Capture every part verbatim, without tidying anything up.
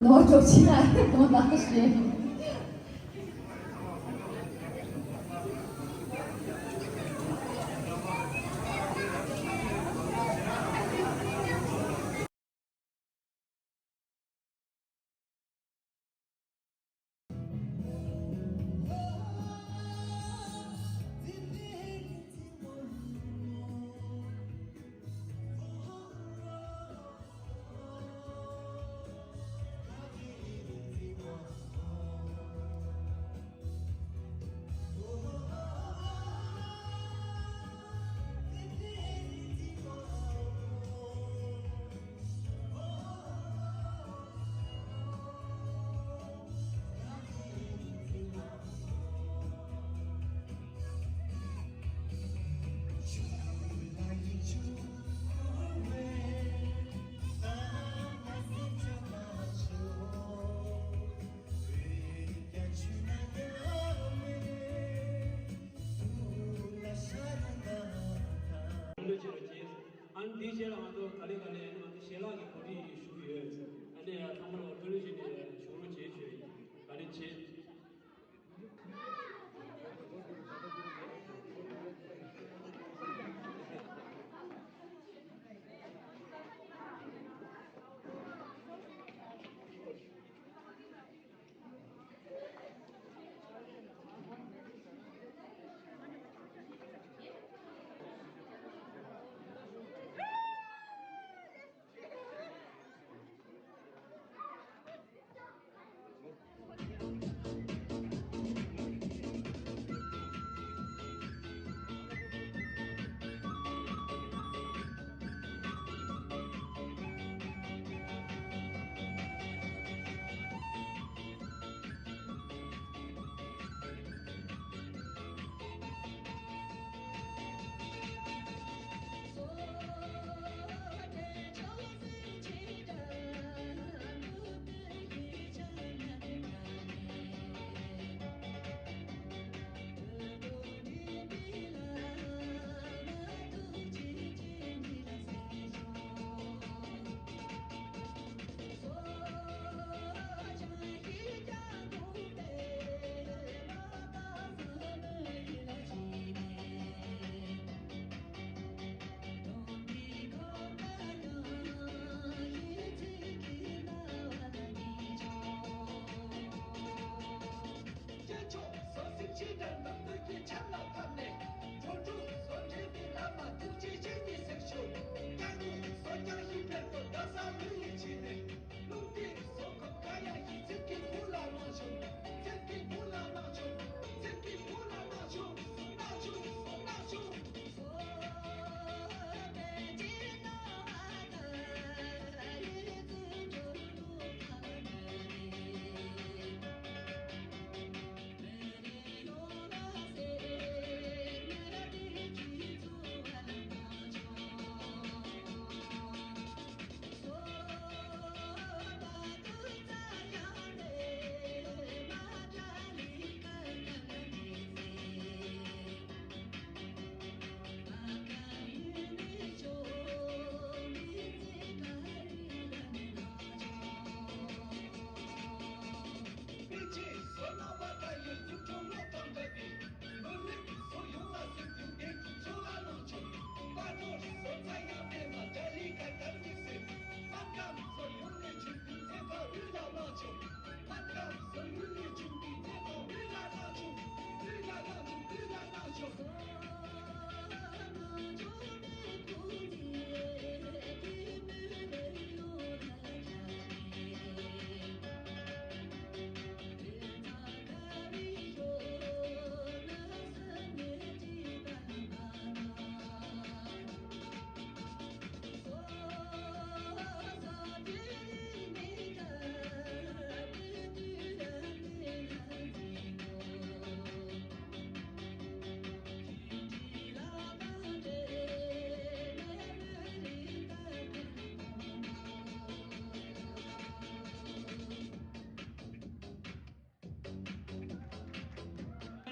ནོར་གྲོགས་ཆེ་ལ་དགོངས་དག་ཞུ། ཨ་ནི་འདིའི་རྗེས་ལ་ང་ཚོ་ག་ལེ་ག་ལེ་ཨ་ནི་ང་ཚོ་ཞལ་ལག་གི་གོ་སྒྲིག་ཞུ་གི་ཡོད། ཨ་ནི་ཚང་མ་ལ་འཕྲོ་ལོས་བྱས་ནས་བཞུགས་རོགས་བྱེད་ཞུ་ཡིན། ག་ལེ་བྱེད། སྐྱེས་མཆོག་བསོད་ཟད་ཅི་འདྲ་བདག་མདུན་གྱི་ཆབ་ལ་ཕབ་ནས། འགྲོ་དྲུག་བསོད་བདེ་བའི་ལམ་ལ་ཐུགས་རྗེ་ཆེན་གྱིས་གཟིགས་ཤོག་སྐྱབས་གནས་བསོད་རྐྱང་ཞིག་ཕེབས་སོ། བདག་ས་ལུས་ཡིད་ཆེས་ནས། རླུང་རྟའི་བསོད་སྐོམ་ག་ཡང་ཞིག་ཚིག་གི་བུ་ལ་གནང་ཤོག་ཚིག་གི་བུ་ལ་གནང་ཤོག་ཚིག་གི་བུ་ལ་གནང་ཤོག་གནང་ཤོག་གནང་ཤོག་པཎ་ཆེན་བསོད་ནམས་པ་ལྟ་བུའི་གཟུགས་སྒྲོམ་ལོ་དང་འདྲ་བའི་མི་ལུས་སྲོག་ཡོངས་ལ་གཟིགས་ཏེ་བདེ་སྐྱིད་འཚོ་བ་གནང་ཆོག་དཔལ་རྡོར་སོགས་ཚ་ཡང་ལྡན་ལ་དགྲ་ལས་ཀ་དམ་གྱིས་བསད། སྨར་ཁམས་སོགས་ཡོངས་ནས་ཆོས་ཀུན་མཛད་པ་དབུས་ལ་གནང་ཆོག་སྨར་ཁམས་སོགས་ཡོངས་ནས་ཆོས་ཀུན་མཛད་པ་དབུས་ལ་གནང་ཆོག་དབུས་ལ་གནང་ཆོག་དབུས་ལ་གནང་ཆོག་བཀའ་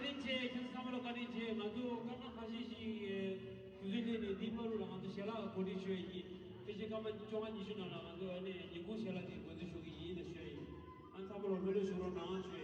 དྲིན་ཆེ། ཁྱེད་ཚང་མ་ལ་བཀའ་དྲིན་ཆེ། ང་ཚོ་སྐར་མ་ཁ་ཤས་ཤིག་དུས་ཚོད་སླེབས་ནས་འདི་བར་དུ་ལ་ང་ཚོ་ཞལ་ལག་གོ་སྒྲིག་ཞུ་ཡ་ཡིན། ཕལ་ཆེར་སྐར་མ་བཅོ་ལྔ་ཉི་ཤུ་ནང་ལ་ང་ཚོ་ཨ་ནི་ཉིན་གུང་ཞལ་ལག་དེ་འགོ་འཛུགས་ཞུ་གི་ཡིན་ལ་ཞུ་ཡ་ཡིན། ཚང་མ་ལ་བོད་ལུགས་ཞུ་རོགས་གནང་ཞུ།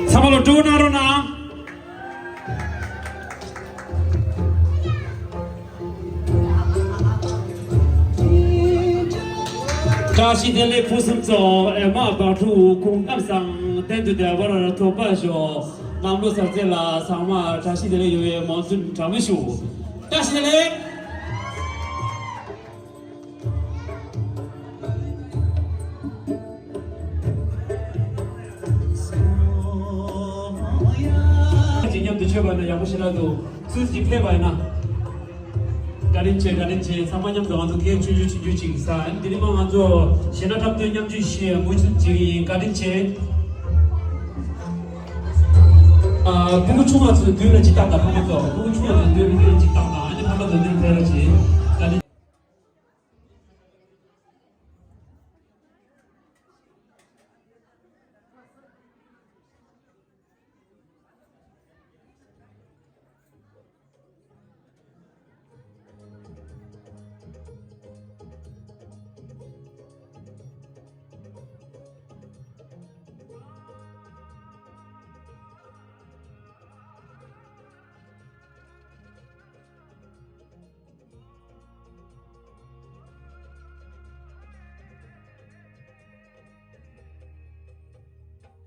ཚང་མ་ལ་སྤྲོ་པོ་གནང་རོགས་གནང་། བཀྲ་ཤིས་བདེ་ལེགས། ཕུན་སུམ་ཚོགས། ཨེ་མ་བག་ཕྲུག་སྐུ་ཁམས་བཟང་། གཏན་དུ་བདེ་བར་ཐོགས་པར་ཤོག། གནམ་ལོ་གསར་ཚེས་ལ་ཚང་མ་བཀྲ་ཤིས་བདེ་ལེགས་ཡོང་བའི་སྨོན་འདུན་གྲངས་མེད་ཞུ། བཀྲ་ཤིས་བདེ་ལེགས། ཅིག་མཉམ་དུ་མཆོད་པ་ན་ཡག་པོ་ཞེ་དྲག་འདུག། སུ་ཞིག་ཕེབས་པ་ཡིན་ན། བཀའ་དྲིན་ཆེ། བཀའ་དྲིན་ཆེ། ཚང་མ་མཉམ་དུ་ང་ཚོ་གད་ཆུང་ཆུང་ཆུང་ཆུང་ཅིག་ཟ། དེ་རིང་མ་ང་ཚོ་གཞས་སྣ་འཁྲབ་སྟོན་མཉམ་སྤྱོད་བྱེད་མུ་མཐུད་ཅིག་ཡིན། བཀའ་དྲིན་ཆེ། ཨ། སྤུ་གུ་ཆུང་བ་ཚོ་མདུན་ལ་ཅིག་བཏང་དང་། ཕ་མ་ཚོ་སྤུ་གུ་ཆུང་བ་ཚོ་མདུན་ལ་ཅིག་བཏང་དང་། ཨ་ནི་ཕ་མ་ཚོ་མདུན་ཕེབས་རོགས་བྱེད། བཀའ་དྲིན།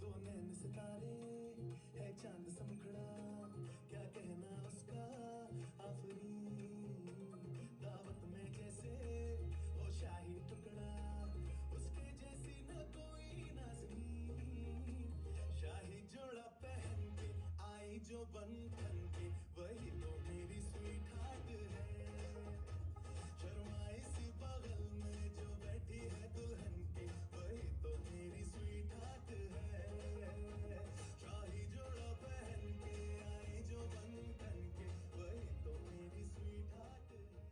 दो नैन सितारे है चांद सा मुखड़ा, क्या कहना उसका आफरीन। दावत में जैसे हो शाही टुकड़ा, उसके जैसी न कोई नाज़नीन। शाही जोड़ा पहन के आई जो बन ठन के, वही तो मेरी स्वीट हार्ट है। शर्माई सी बगल में जो बैठी है दुल्हन के, वही तो मेरी स्वीट हार्ट है। शाही जोड़ा पहन के आई जो बन ठन के, वही तो मेरी स्वीट हार्ट है।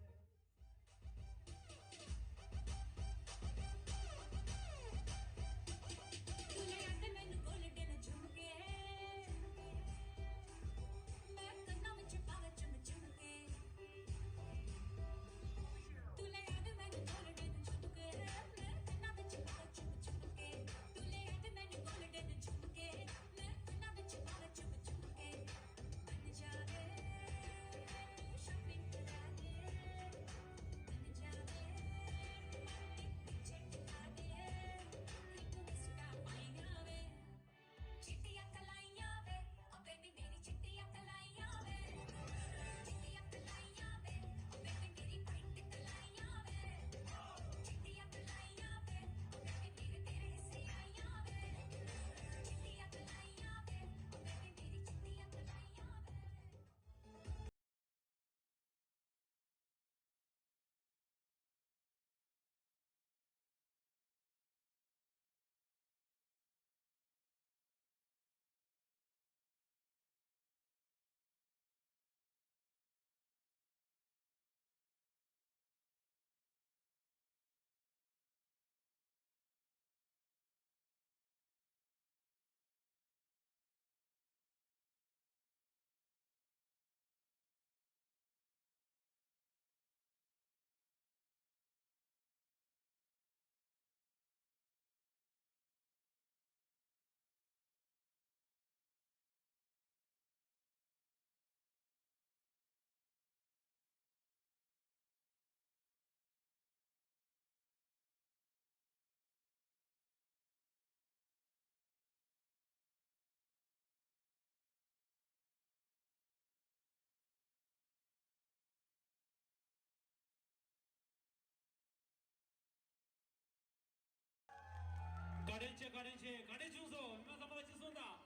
བཀའ་དྲིན་ཆེ། བཀའ་དྲིན་ཆེ། ཚང་མ་ལ་གཅིག་གསུངས་དང་།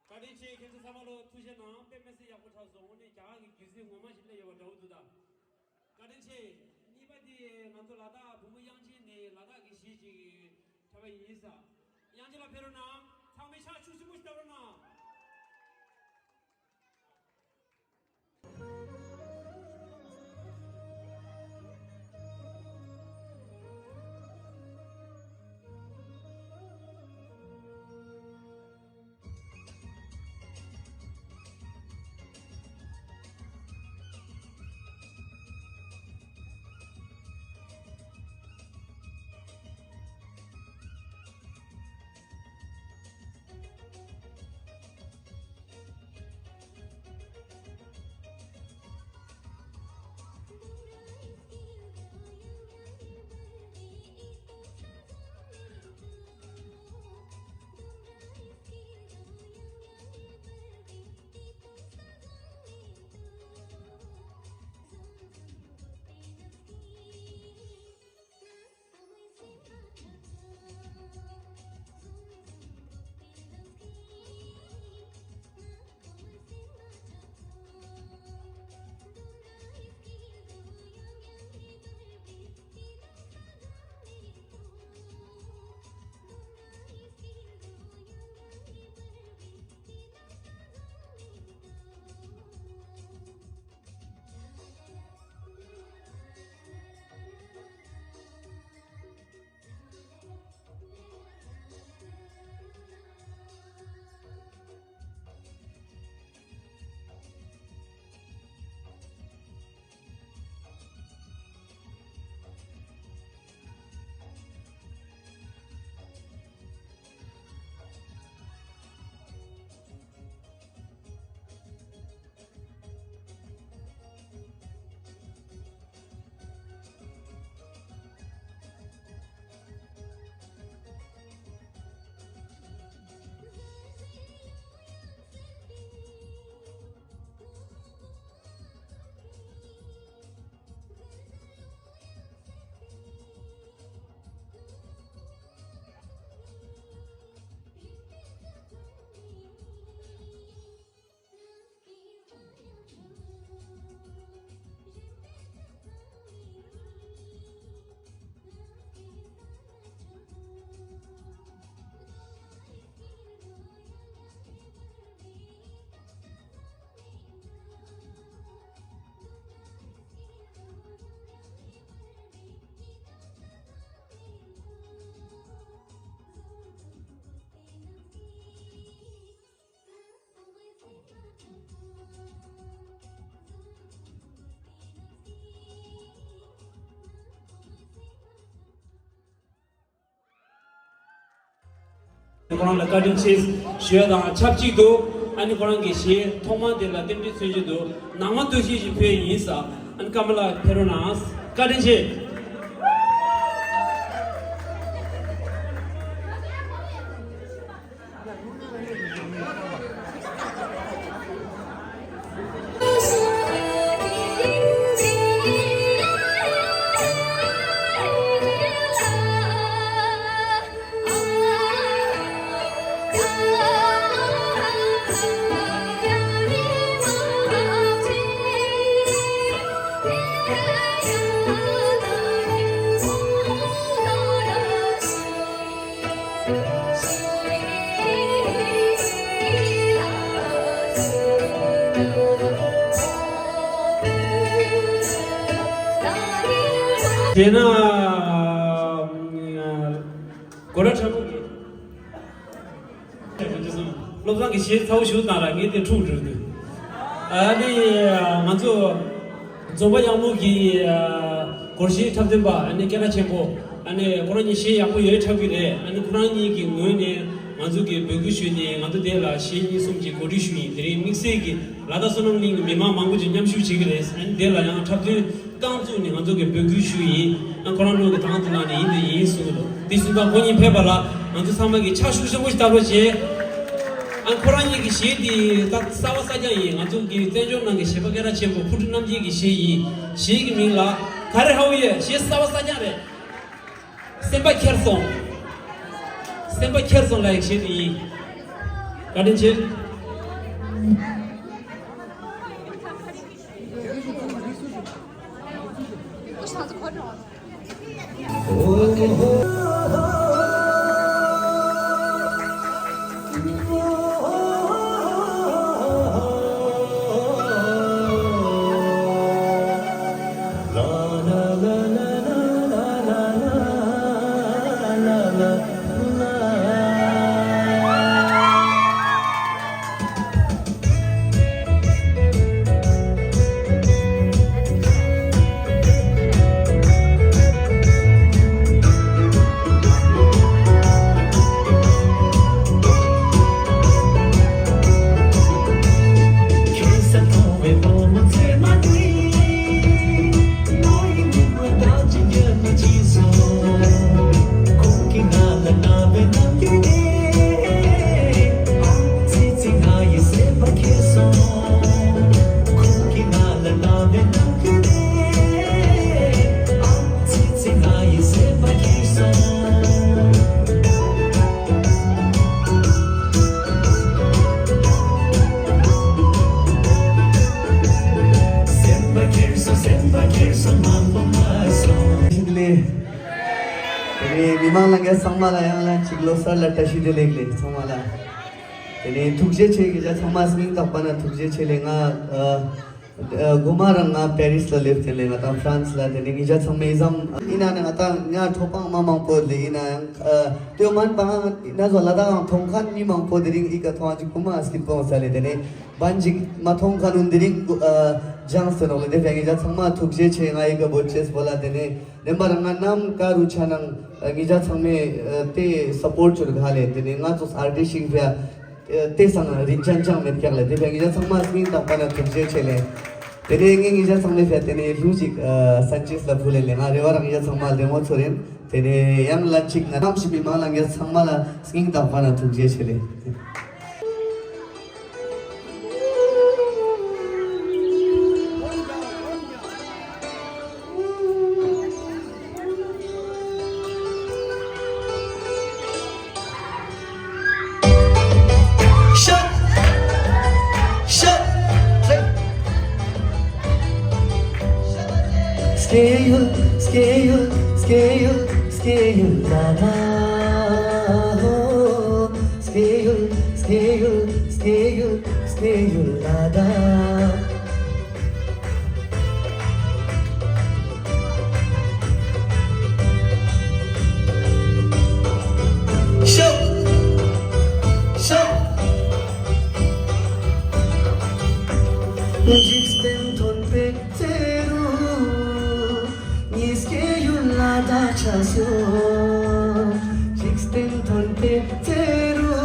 བཀའ་དྲིན་ཆེ། ཁྱེད་ཚོ་ཚང་མ་ལ་ཐུགས་རྗེ་གནང་། དཔེ་མི་སྲིད་ཡག་པོ་ཆགས་སོང་། དངོས་གནས་རྒྱ་གར་གྱི་སྒྱུ་རྩལ་ངོ་མ་ཞིག་སླེབས་ཡོད་པ་འདྲ་བོ་འདུག་ད། བཀའ་དྲིན་ཆེ། གཉིས་པ་དེ་ང་ཚོ་ལ་དྭགས་བུ་མོ་དབྱངས་ཅན་ནས་ལ་དྭགས་ཀྱི་གཞས་ཅིག་འཁྲབ་པ་ཡིན་ས། དབྱངས་ཅན་ལགས་ཕེབས་རོགས་གནང་། ཚང་མས་ཕྱག་ཤུགས་ཆེན་པོ་ཞིག་བརྡབ་རོགས་གནང་། ཁོ་རང་ལ་བཀའ་དྲིན་ཆེ་ཞུ་ཡ་དང་ཆབས་ཅིག་ཏུ། ཨ་ནི་ཁོ་རང་གི་གཞས་ཐོག་མ་དེ་ལ་རྟེན་འབྲེལ་མཚོན་བྱེད་དུ་ནང་མ་ཐུགས་རྗེ་ཞིག་ཕུལ་ཡིན་ས། ཨ་ནི་ཀརྨ་ལགས་ཕེབས་རོགས་གནང་། བཀའ་དྲིན་ཆེ། དེས་ན། གོ་ལ་ཁྲ་མོ་གི། བློ་བཟང་གི་གཞས་ཚ་བོ་ཞུ་དང་ར་ངས་དེ་འཁྲུག་འགྲོ་འདུག་ཨ་ནི་ང་ཚོ་འཛོམས་པ་གཡང་མོ་གི་སྒོར་གཞས་འཁྲབ་སྟོན་པ། ཨ་ནི་སྐད་གྲགས་ཆེན་པོ། ཨ་ནི་ཁོ་རང་གཉིས་གཞས་ཡག་པོ་ཡོད་འཁྲབ་གི་རེད། ཨ་ནི་ཁོ་རང་གཉིས་ཀྱི་ངོས་ནས་ང་ཚོ་གི་འབོད་སྐུལ་ཞུས་ནས་ང་ཚོ་དེ་ལ་གཞས་གཉིས་གསུམ་གྱི་གོ་སྒྲིག་ཞུས་ཡིན། དེ་རིང་དམིགས་བསལ་གྱི་ལ་དྭགས་བསོད་ནམས་གླིང་གི་མི་མང་མང་པོ་ཅིག་མཉམ་ཞུགས་བྱེད་ཀྱི་རེད། ཨ་ནི་དེ་ལ་ཡང་འཁྲབ་སྟོན་རྐང་བཙུགས་ནས་ང་ཚོ་གི་འབོད་སྐུལ་ཞུས་ཡིན། ཨ་ཁོ་རང་ལུང་གི་དང་དུ་ལངས་ནས་ཡིན་དུ་ཡིན་གསུངས་འདུག་དེ་གསུང་སྟངས་ཁོ་གཉིས་ཕེབས་པ་ལ་ང་ཚོ་ཚང་མ་གིས་ཕྱག་ཤུགས་ཆེན་པོ་ཞིག་བརྡབ་རོགས་བྱེད། ཨ་ཁོ་རང་གཉིས་ཀྱི་གཞས་འདི་ད་གསར་པ་གསར་རྐྱང་ཡིན། ང་ཚོ་གི་བཙན་བྱོལ་ནང་གི་གཞས་པ་སྐད་གྲགས་ཆེན་པོ་ཕུར་ཁྲི་རྣམ་རྒྱལ་གྱི་གཞས་ཡིན། གཞས་ཀྱི་མིང་ལ་ག་རེ་ཧ་བུ་ཡེ། གཞས་གསར་པ་གསར་རྐྱང་རེད། སེམས་པ་ཁྱེར་སོང་། སེམས་པ་ཁྱེར་སོང་ལ་ཡག་ཤེས་ཡིན། བཀའ་དྲིན་ཆེ། ལེ། དེ་ནས་མི་མང་ལྷན་རྒྱས་ཚང་མ་ལ་ཡང་ལན་གཅིག་ལོ་གསར་ལ་བཀྲ་ཤིས་བདེ་ལེགས་ལེ་ཚང་མ་ལ། དེ་ནས་ཐུགས་རྗེ་ཆེ། ངེད་ཅག་ཚང་མ་སྙིང་ཐག་པ་ནས་ཐུགས་རྗེ་ཆེ་ལེ། ང་ཨ་ཨ་དགོང་མོ་རང་ང་པེ་རིས་ལ་སླེབས་ཏེ་ལེ། ང་དང་ཧྥ་རན་སི་ལ། དེ་ནས་ངེད་ཅག་ཚང་མ་ཨི་ཙམ་ཡིན་ན་ནི་ང་དང་ང་གྲོགས་པོ་མ་མང་པོ་ལེ། ཡིན་ན་ཡང་ཨ་སྟོད་སྨད་པ་ང་ན་ཚོ་ལ་དྭགས་ང་མཐོང་མཁན་མི་མང་པོ་དེ་རིང་ཨི་ཀ་མཐོང་ཨ་ཅིག་གོ་མ་སྐྱིད་པོ་ས་ལེ། དེ་ནས་བན་ཅིག་མ་མཐོང་མཁན་ནོ་དེ་རིང་ཨ་སྦྱངས་ཏེ་ནོག་ལེ། དེ་ཕན་ངེད་ཅག་ཚང་མ་ཐུགས་རྗེ་ཆེ། ང་ཨི་ཀ་བོད་ཆེས་པོ་ལ། དེ་ནས་ནེམ་པར་ང་ནམ་ཀ་རུ་ཆ་ནང་ངེད་ཅག་ཚང་མས་ཨ་དེ་སཔོར་ཊི་བྱོས་ག་ལེ། དེ་ནས་ང་ཚོ་ཨར་ཊི་ཤིང་ཕེ་ཨ་དེ་སང་རིན་ཅན་ཅང་མེད་ཀྱག་ལེ། དེ་ཕན་ངེད་ཅག་ཚང་མ་སྙིང་ཐག་པ་ནས་ཐུགས་རྗེ་ཆེ་ལེ། དེ་ནས་ངས་ངེད་ཅག་ཚང་མའི་ཕེ་དེ་ནས་ལུས་ཅིག་ཨ་སན་ཅེས་ལ་ཕུལ་ལེ་ལེ། ང་རེ་བ་རང་ངེད་ཅག་ཚང་མ་ལེ་མོ་ཚོ་རེད། དེ་ནས་ཡང་ལན་ཅིག་ང་ནམ་ཞིག་མི་མང་ལ་ངེད་ཚང་མ་ལ་སྙིང་ཐག་པ་ནས་ཐུགས་རྗེ་ཆེ་ལེ། སྐྱེས་ཡུལ། སྐྱེས་ཡུལ། སྐྱེས་ཡུལ། སྐྱེས་ཡུལ་ལ་དྭགས། སྐྱེས་ཡུལ། སྐྱེས་ཡུལ། སྐྱེས་ཡུལ། སྐྱེས་ཡུལ་ལ་དྭགས། ཤོག་ཤོག་འཇིག་རྟེན་ཐོན་པའི་རྩེ་རུ། ངའི་སྐྱེས་ཡུལ་ལ་དྭགས་ཆགས་སོང་། འཇིག་རྟེན་ཐོན་པའི་རྩེ་རུ།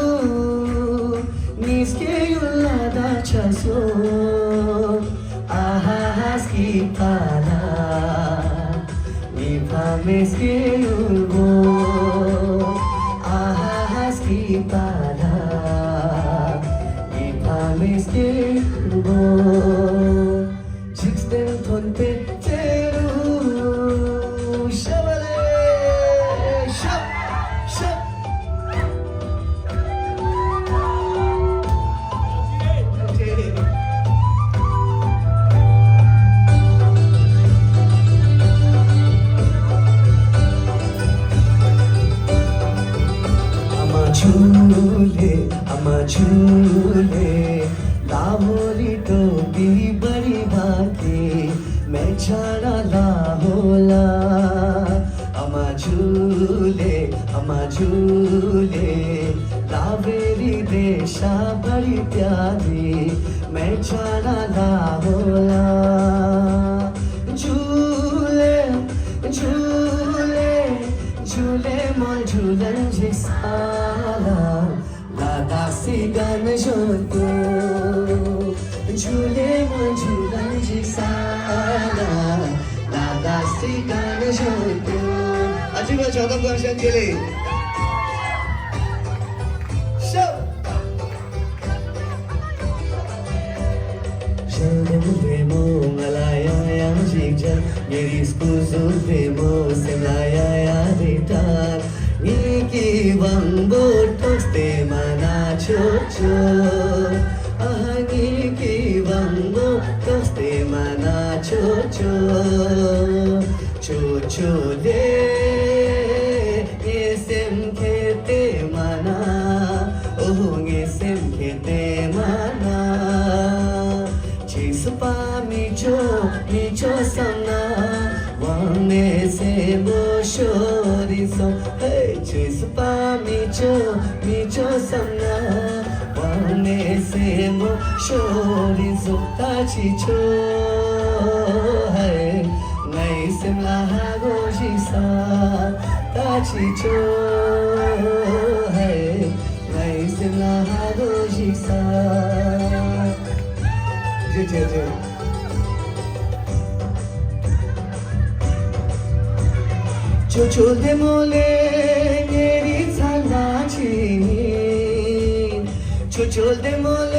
ངའི་སྐྱེས་ཡུལ་ལ་དྭགས་ཆགས་སོང་། ཨ་ཧ་ཧ་སྐྱིད་པ་ལ། ངའི་ཕ་མའི་སྐྱེས་ཡུལ་བོ། ཨ་ཧ་ཧ་སྐྱིད་པ་ལ། ངའི་ཕ་མའི་སྐྱེས་ཡུལ་བོ། འཇིག་རྟེན་ཐོན་པའི་རྩེ་རུ། ཤ་བ་ལེ། ཤ། ཤ། ཨ་མ་ཇུ་ལེ། ཨ་མ་ཇུ་ལེ། ལ་ཧོ་ལི་ཏོ་བི་བ་རི་བ་ཀེ་མེ་ཆ་ན་ལ་ཧོ་ལ། ཨ་མ་ཇུ་ལེ། ཨ་མ་ཇུ་ལེ། ལ་བེ་རི་རེ་ཤ་བ་རི་པྱ་རི་མེ་ཆ་ན་ལ་ཧོ་ལ། ཇུ་ལེ། ཇུ་ལེ། ཇུ་ལེ་མོ་ཇུ་ལན་ཇི་ས་ལ། ལ་དྭགས་སི་གན་ཞོན་ཏུ། ཇུ་ལེ་མོ་ཇུ་ལན་ཇི་ས་ལ། ལ་དྭགས་སི་གན་ཞོན་ཏུ། ཨ་ཅི་བ་ཆོག་དམ་གང་ཤན་ཅེ་ལེ། ཤབ། ཞལ་འདེབས་ལྷ་མོ་ང་ལ་ཡང་ཡང་ཞིག་བྱ། ངའི་རིགས་སྐུ་གཟུགས་ལྷ་མོ་སེམས་ལ་ཡང་ཡང་རེ་དྲན། ཉིད་ཀྱི་དབང་པོ་རྟོགས་ཏེ་མ་ན་ཆོས་སྤྱོད། ཨ་ཉིད་ཀྱི་དབང་པོ་རྟོགས་ཏེ་མ་ན་ཆོས་སྤྱོད། ཆོས་སྤྱོད་ལས་ངན་སེམས་བསྐྱེད་དེ་མ་ན། འོ་ངན་སེམས་བསྐྱེད་དེ་མ་ན། འཇིགས་སུ་མི་འཇུག་མི་འཇུག་བསམ་ན། དབང་མེད་སེམས་པོ་ཤོར་རིན་སོང་། ཧེ། འཇིགས་སུ་མི་འཇུག་མི་འཇུག་བསམ་ན། དབང་མེད་སེམས་པོ་ཤོར་རིན་སོང་། ད་ཅི་ཆོས་ཧེ། ངའི་སེམས་ལ་ཧ་གོ་ཞིག་ས། ད་ཅི་ཆོས་ཧེ། ངའི་སེམས་ལ་ཧ་གོ་ཞིག་ས། རེད་རེད་རེད། ཆོས་སྤྱོད་ལྡན་མོ་ལས་ཉེ་རིང་ཚ་ལ་ཕྱིན། ཆོས་སྤྱོད་ལྡན་མོ་ལས་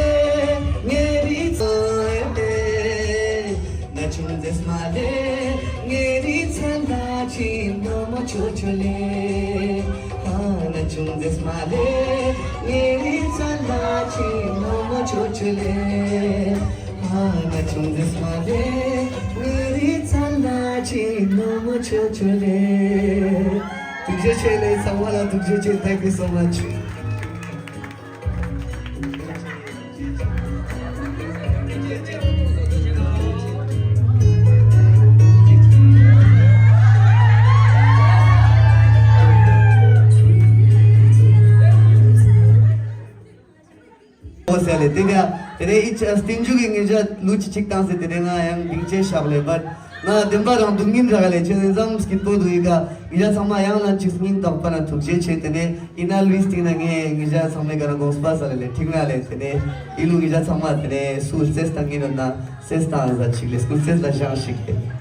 ཉེ་རིང་ཚ་ལ་ཕྱིན། ན་ཆུང་མཛེས་མ་ལས་ཉེ་རིང་ཚ་ལ་ཕྱིན། ནོ་མོ་ཆོས་སྤྱོད་ལས། ཨ་ན་ཆུང་མཛེས་མ་ལས་ཉེ་རིང་ཚ་ལ་ཕྱིན། ནོ་མོ་ཆོས་སྤྱོད་ལས། ཨ་ན་ཆུང་མཛེས་མ་ལས་ཉེ་རིང་ཚ་ལ་ཕྱིན། ནོ་མོ་ཆོས་སྤྱོད་ལས། ཐུགས་རྗེ་ཆེ། ལགས་སོ། ཚང་མ་ལ་ཐུགས་རྗེ་ཆེ། Thank you so much. ཨོ་ཟེར་ལེ། དེ་ནས་དེ་ནས་ཨི་ཅ་སྟེང་འཇུག་གི་ཉེ་ཆར་ལུ་ཅི་ཅིག་བཏང་ཟེར། དེ་ནས་ང་ཡང་སྡིངས་ཆས་བཞག་ལེ། བར་ང་བདེན་པ་རང་སྡུག་བསྔལ་རག་ལེ། ཁྱེད་ཚོ་ཙམ་སྐྱིད་པོ་འདུག་ཡི་ག་ཉེ་ཆར་ཚང་མ་ཡང་ལ་ཅིག་སྙིང་ཐག་པ་ན་ཐུགས་རྗེ་ཆེ། དེ་ནས་ཡིན་ན་ལུས་སྟེང་ན་ངས་ཉེ་ཆར་ཚང་མའི་ག་ན་དགོངས་པ་ས་ལེ་ལེ་ཁྲིག་ན་ལེ། དེ་ནས་ཨི་ལུ་ཉེ་ཆར་ཚང་མ་དེ་ནས་སུ་རྩེས་བཏང་ངེས་ནོ་ན་རྩེས་བཏང་ཟ་ཅིག་ལེ། སྐུ་རྩེས་ལ་བཞེངས་ཤིག་ལེ།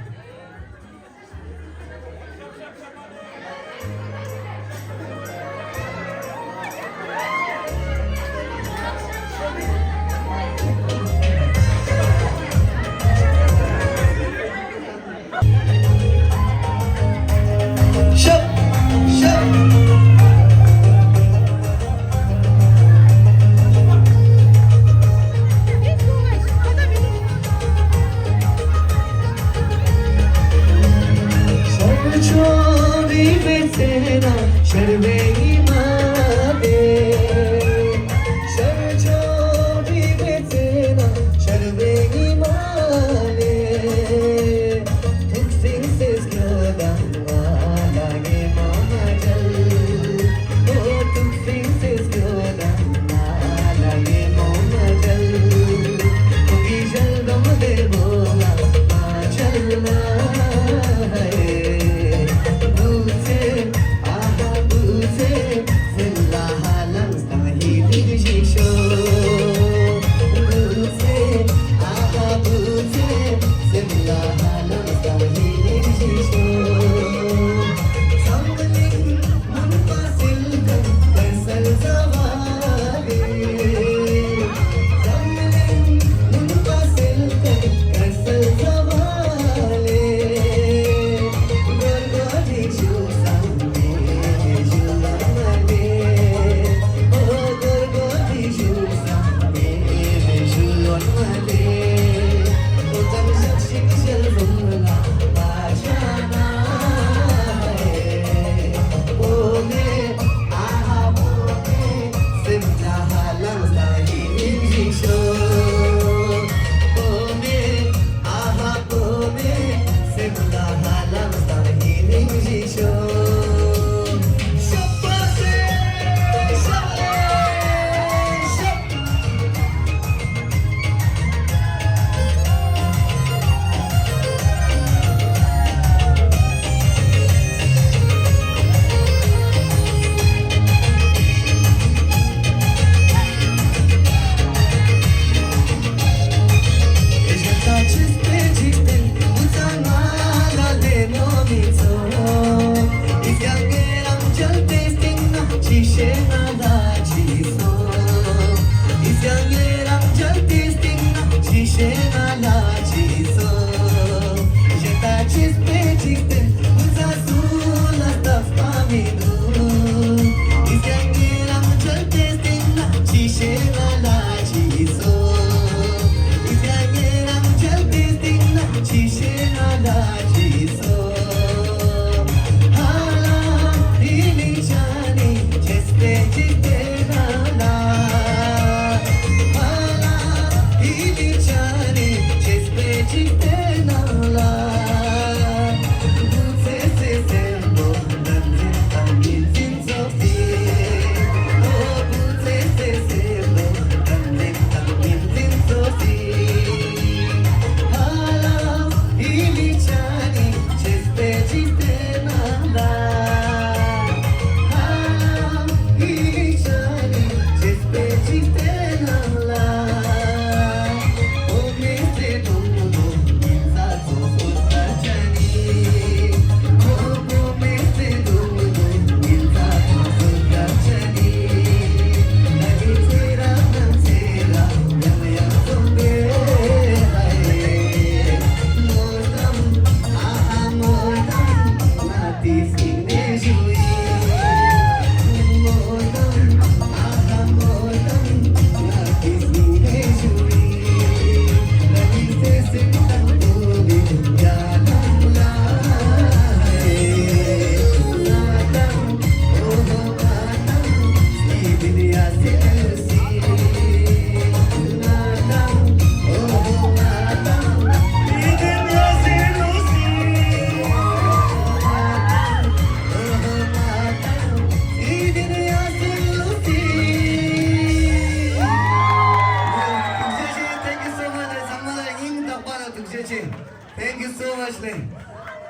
Thank you so much ལེ།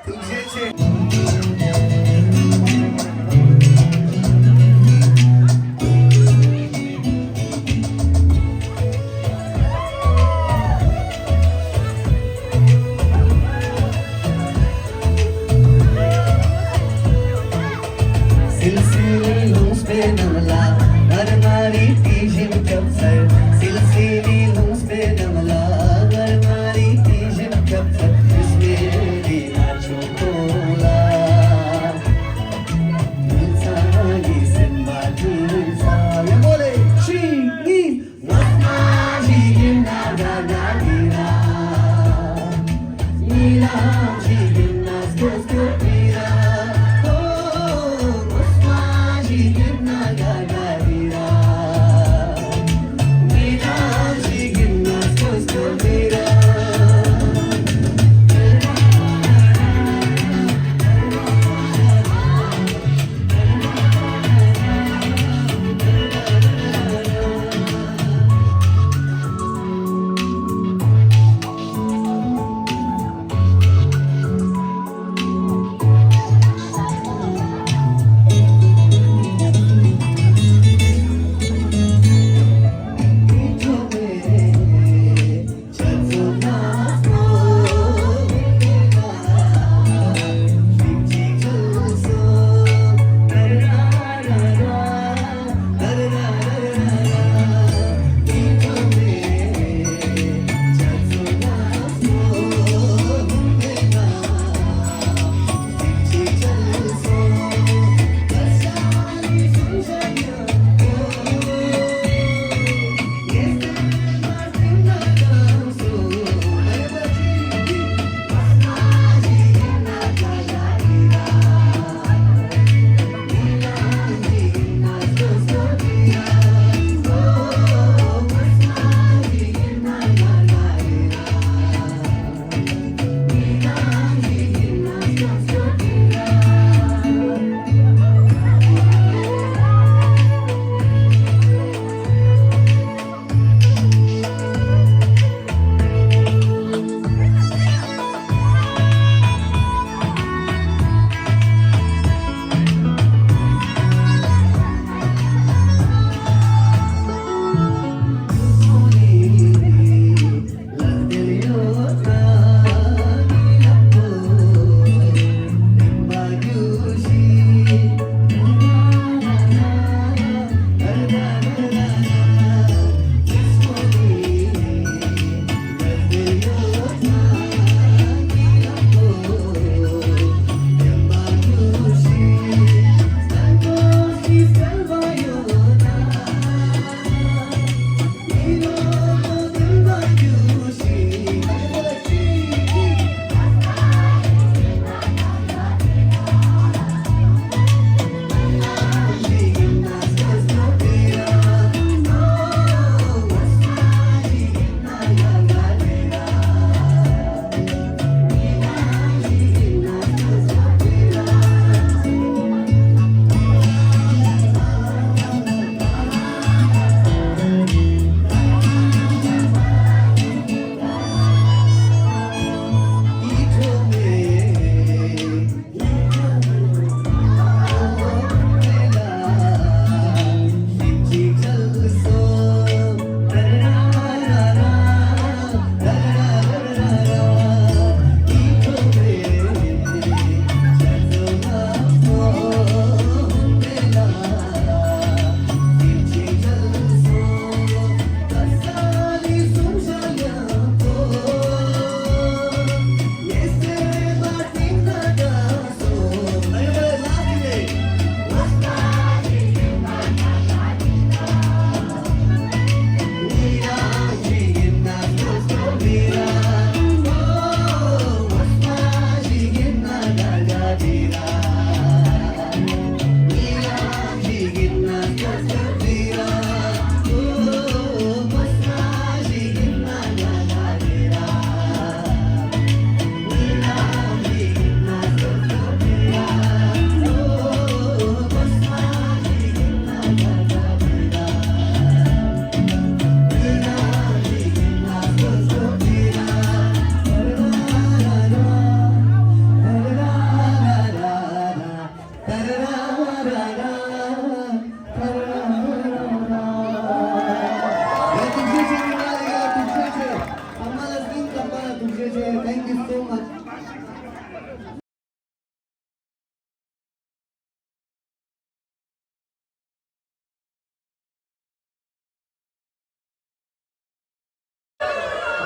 ཐུགས་རྗེ་ཆེ། སིལ་སིལ་ལུང་པའི་ནང་ལ་ངར་ངར་རི་དེ་བཞིན་སྐྱབས་ཚར། སིལ་སིལ་ལུང་པའི་ནང་ལ་ངར་ངར་རི་དེ་བཞིན་སྐྱབས་ཚར། ཁྲིས་མེ་རི་ན་ཆུང་ཐུང་ལ།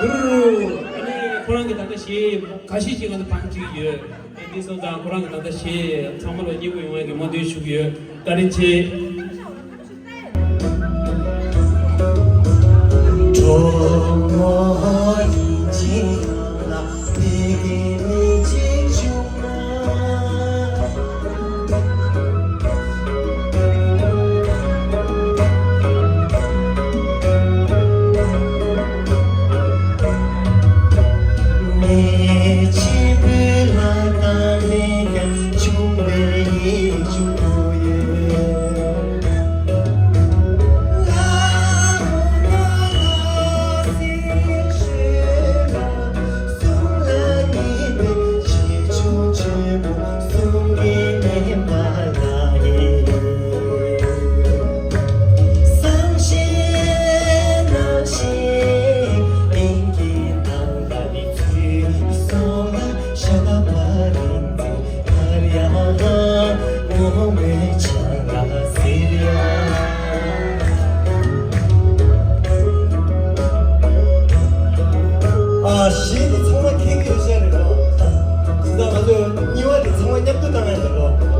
ཨ་ནི་ཁོ་རང་གི་ད་ལྟ་གཞས་ཁ་ཤས་ཅིག་ང་ཚོ་བང་བྲིས་ཡོད། དེ་སོང་ཙང་ཁོ་རང་གི་ད་ལྟ་གཞས་ཚང་མ་ལ་སྙན་པོ་ཡོང་བའི་སྨོན་འདུན་ཞུ་གི་ཡོད། བཀའ་དྲིན་ཆེ། ཨ། གཞས་དེ་ཚང་མ་མཁྱེན་གྱི་ཡོད་ས་རེད་པ། དེ་ད་ང་ཚོ་གཉིས་པ་དེ་ཚང་མ་མཉམ་དུ་བཏང་ཡ་རེད་པ། ཨ། དེ་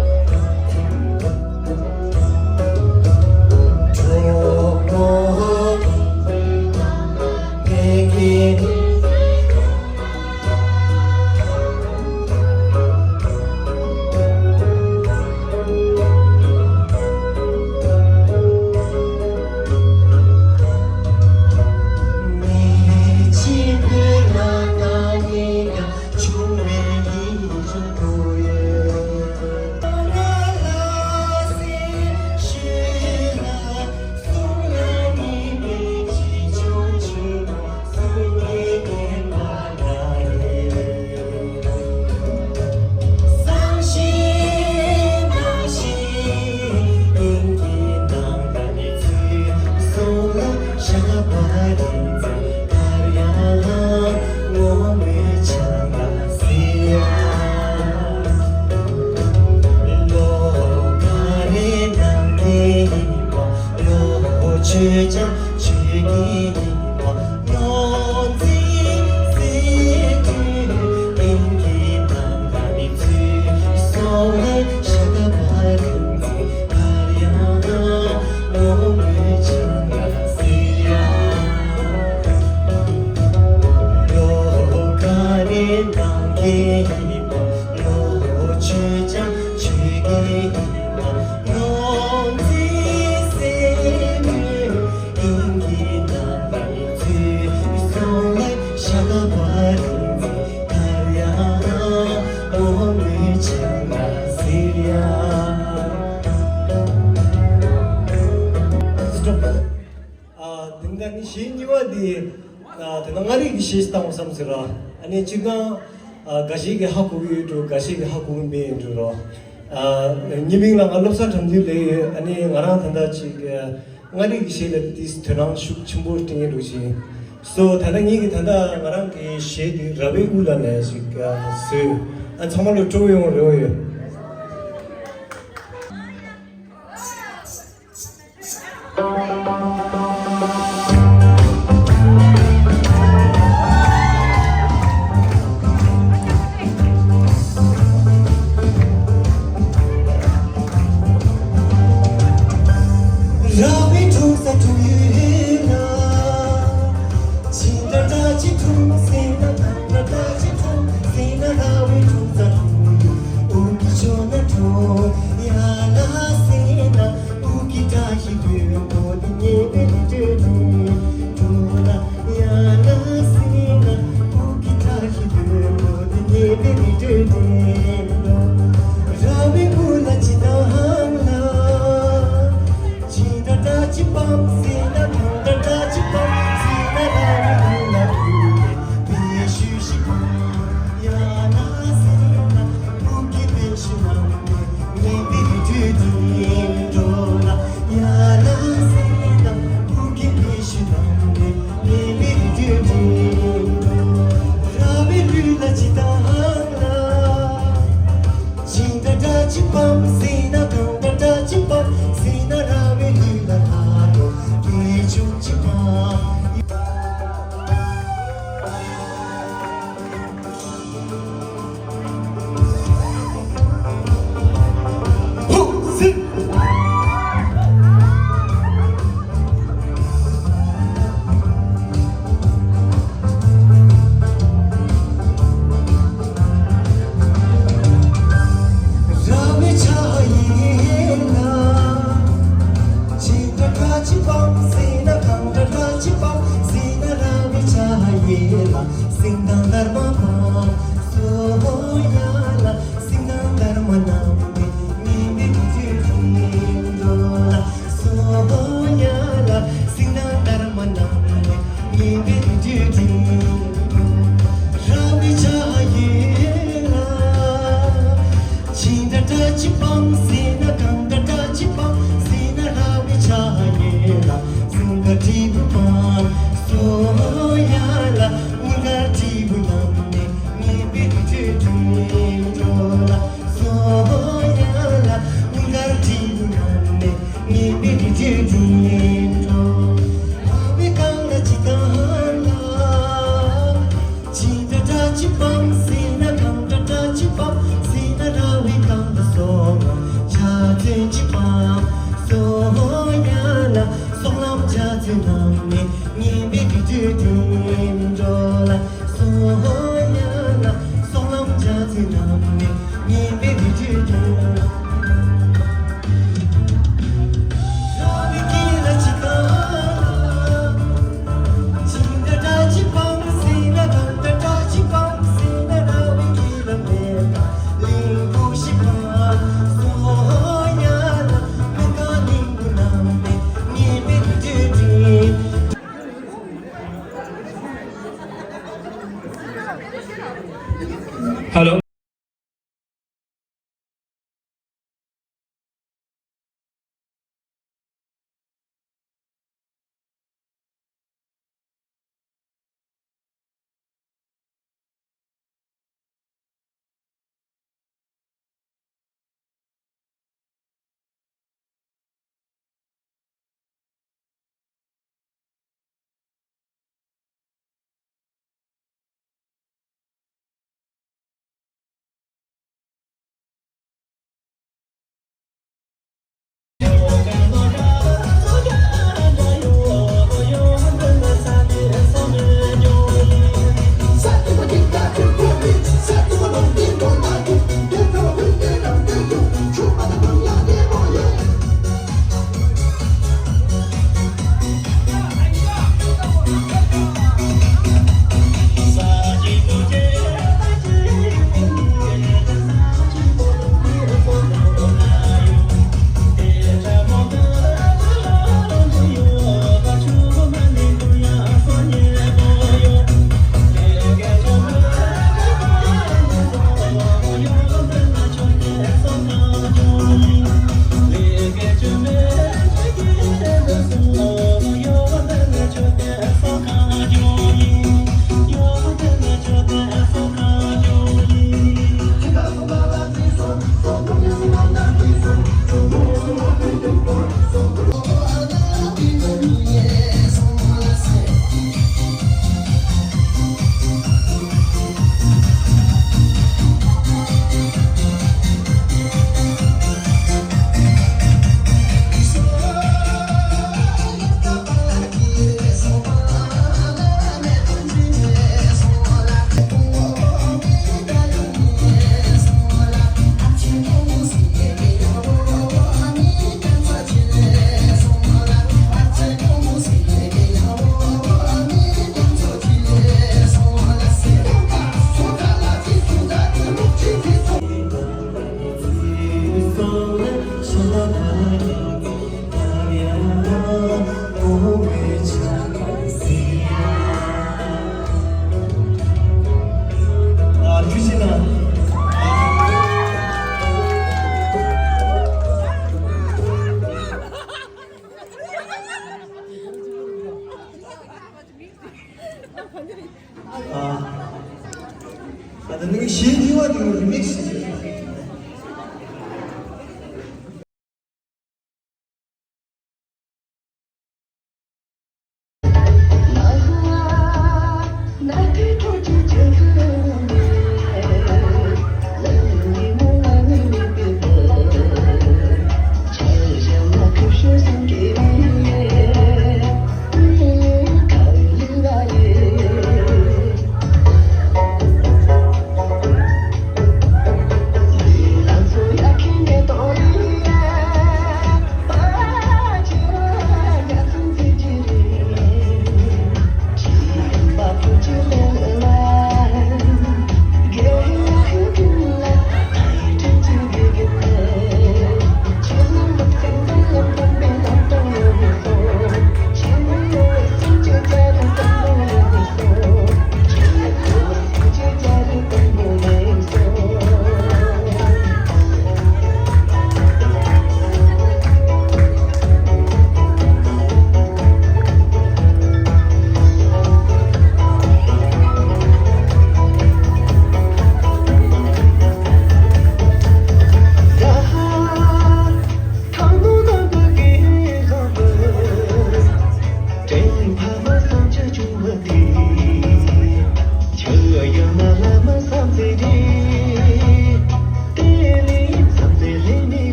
འདྲ་ནི་གཞས་གཉིས་པ་འདི། ཨ། དེ་ན་མངའ་རིས་ཀྱི་གཞས་བཏང་བསམ་ཟེར་ར། ཨ་ནི་སྤྱིར་བཏང་། ཨ། འགའ་ཞིག་གིས་ཧ་གོ་གི་ཡོད་འགྲོ། འགའ་ཞིག་གིས་ཧ་གོ་གི་མེད་འགྲོ་ར། ཨ། ཉི་མིང་ལ་ང་སློབ་གསར་གྲམ་དུས་ལས་ཡོད། ཨ་ནི་ང་རང་ད་ལྟ་ཅིག་ཨ། མངའ་རིས་ཀྱི་གཞས་ལ་དེ་དོ་སྣང་ཤུགས་ཆེན་པོ་སྤྲད་ཀྱི་འགྲོ་ཞིང་། སོ་ད་ལྟ་ངེད་ཀྱི་ད་ལྟ་ང་རང་གི་གཞས་དེ་ར་བའི་དབུ་ལ་ལས་ཞིག་ཨ། བཟོས། ཨ། ཚང་མ་ལ་སྤྲོ་པོ་ཡོང་རེ་བ་ཡོད། Hello. ད་ནི་གཞས་རྙིང་བ་དེ་རིམིག་སི་